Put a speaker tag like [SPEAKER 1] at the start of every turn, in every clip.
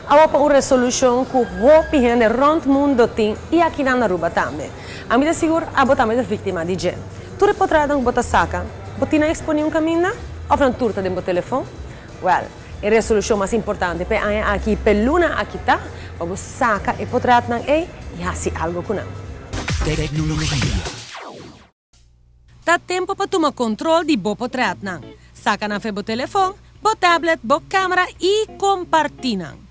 [SPEAKER 1] Awo pa un resolucion cu hopi hende rond mundo tin y aki nan na Aruba tambe. Ami ta sigur abo tambe ta victima di dje. Tur e potretnan cu bo ta saca, bo tin nan exponi un caminda of nan tur ta den bo telefon? Well, e resolucion mas importante p'e aña aki y p'e luna aki ta pa bo saca e potretnan ey y haci algo cu nan.
[SPEAKER 2] Tecnologia.
[SPEAKER 1] Ta tempo pa tuma control di bo potretnan. Saca nan fe bo telefon, bo tablet, bo camera y comparti nan.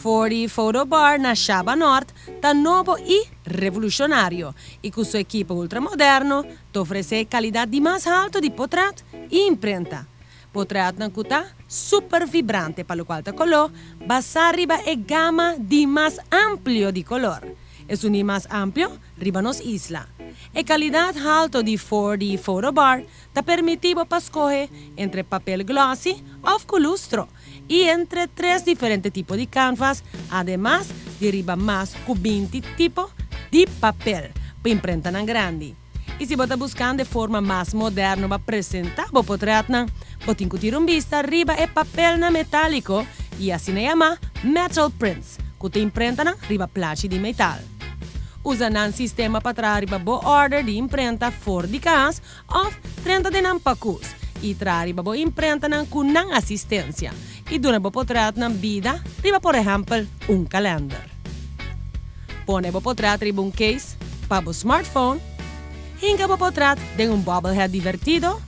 [SPEAKER 1] 4D Photo Bar na Shaba Nort ta nobo y revolucionario y cu su ekipo ultramoderno ta ofrece e calidad di mas halto di potret y imprenta. Potretnan cu ta super vibrante pa locual ta color, basa riba e gama di mas amplio di color. Esun di mas amplio riba nos isla. E calidad halto di 4D Photo Bar ta permiti bo pa scoge entre papel glossy of cu lustro y entre tres diferente tipo di canvas, ademas di riba mas cu 20 tipo di papel pa imprentanan grandi. I si bo ta buskando e forma mas moderno pa presentá bo potretnan, bo tin ku tira un bista riba e papelnan metáliko i asina yamá metal prints ku ta imprentanan riba plachi di metal. Usa nan sistema pa traha riba bo order di imprenta for di kas òf drenta den nan pakus i traha riba bo imprentanan ku nan asistensia i duna bo potretnan bida riba por ehèmpel un kalènder. Pone bo potret riba un case pa bo smartphone, hinka bo potret den un bobblehead divertido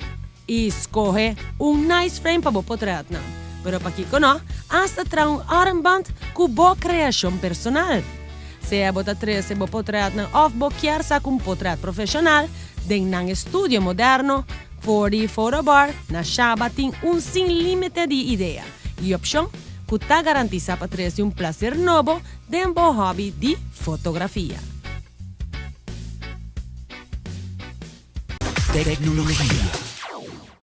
[SPEAKER 1] i skohe un nice frame pa bo potretnan. Pero pakiko no, asta traha un armband ku bo kreashon personal. Sea bo ta trese bo potretnan òf bo kier saka un potret profeshonal den nan estudio moderno, 4D Photo Bar na Shaba tin un sin límite di idea i opshon ku ta garantisá pa trese un plaser nobo den bo hòbi di fotografia.
[SPEAKER 2] Tecnologia.